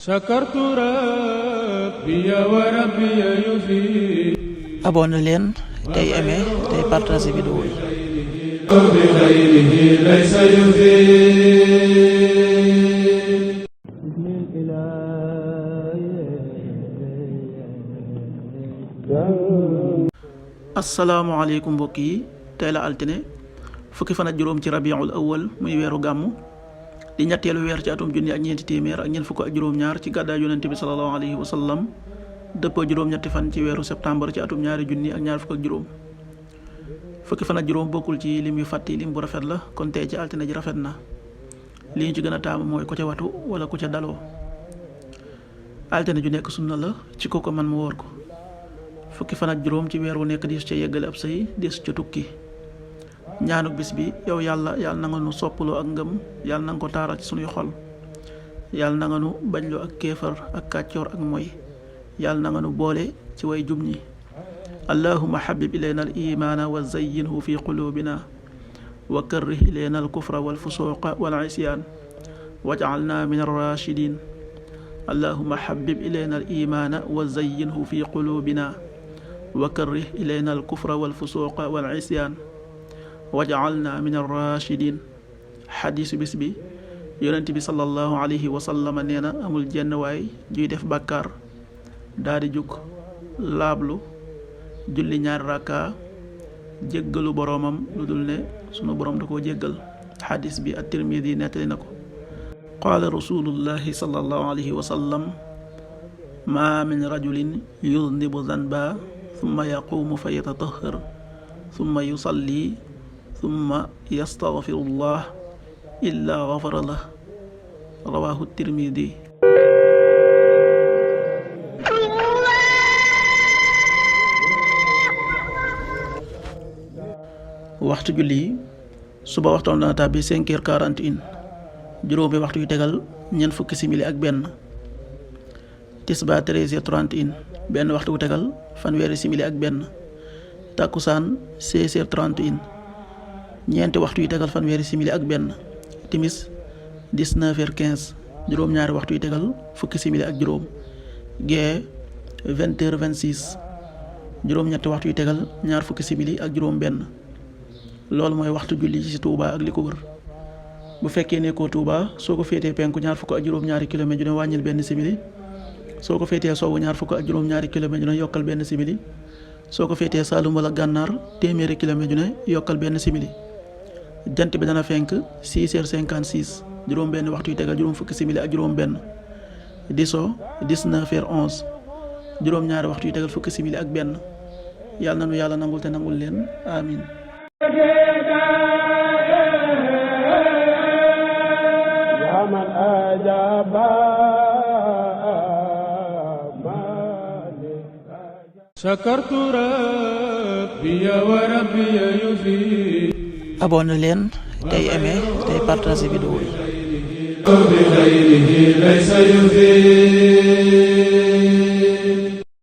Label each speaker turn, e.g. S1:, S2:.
S1: sakartu rabbi wa rabbi yufi.
S2: abonné leen tey aimé tey partagé vidéo yi.
S1: bi xayrihi laysa yufi.
S2: asalaamaaleykum mbokk yi, tey la altine fukki fan ak juróom ci rabiul awal muy weeru gàmmu di ñetteelu weer ci atum junni ak ñeenti téeméer ak ñeent fukk ak juróom-ñaar ci gàddaay yonente bi sallallahu alayhi wa sallam dëppoo juróom-ñetti fan ci weeru septembre ci atum ñaari junni ak ñaar fukk ak juróom. fukki fan ak juróom bokkul ci lim yu fàtti lim bu rafet la, kon tey ci altine ji rafet na. li ñu ci gën a taamu mooy ku ca watu wala ku ca daloo. altine ju nekk sunna la ci ko man mu woor ko. fukki fan ak juróom ci weer wu nekk dis ca yeggale ab sëy dis ca tukki. ñaanuk bis bi yow yàlla na nga nu soppaloo ak ngëm, yàlla na nga ko taaral ci sunuy xol. yàlla na nga nu bañloo ak kéefar ak kàccoor ak moy. yàlla na nga nu boole ci way jub ñi. allahumma habib ilayna al imaana wa zayyinhu fi qulubina wa karrih ilayna al kufra wal fusuqa wal isyaan waj'alna min ar-rashidin. allahumma habib ilayna al imaana wa zayyinhu fi qulubina wa karrih ilayna al kufra wal fusuqa wal isyaan waj'alna min ar-rashidin. xadiisu bis bi, yonent bi sallallahu alayhi wa sallam nee na amul jenn waay juy def bàkkaar daa di jug laablu julli ñaari rakka jéggalu boroomam lu dul ne sunu boroom da koo jéggal. xadiis bi at-Tirmidi nettali na ko. qaala rasulullahi sallallahu alayhi wa sallam maa min rajulin yudnibu zanba thumma yaquumu fa yatatahhar thumma yusalli thumma yastaghfirullah illa ghafara lah. rawaahu Tirmidi. waxtu julli suba waxtoon dana tàbbi 5h41, juróomi waxtu yu tegal ñeent fukki simili ak benn. tisbaar 13h31, benn waxtu wu tegal fanweeri simili ak benn. takkusaan 16h31, ñeenti waxtu yu tegal fanweeri simili ak benn. timis 19h15, juróom-ñaari waxtu yu tegal fukki simili ak juróom. gee 20h26, juróom-ñetti waxtu yu tegal ñaar fukki simili ak juróom benn. loolu mooy waxtu julli ci Touba ak li ko wër. bu fekkee nekkoo Touba, soo ko féetee penku ñaar fukk ak juróom-ñaari kilomètre ju ne wàññil benn simili. soo ko féetee sowwu ñaar fukk ak juróom-ñaari kilomètre ju ne yokkal benn simili. soo ko féetee Saalum wala Gànnaar téeméeri kilomètre ju ne yokkal benn simili. jant bi dana fenk 6h56, juróom benn waxtu yu tegal juróom fukki simili ak juróom benn. di so 19h11, juróom-ñaari waxtu yu tegal fukki simili ak benn. yàlla na nu yàlla nangul te nangul leen, amin.
S1: sakartu rabbi wa rabbi yufi.
S2: abonné leen tey aimé tey partagé vidéo yi.
S1: bi xayrihi laysa yufi.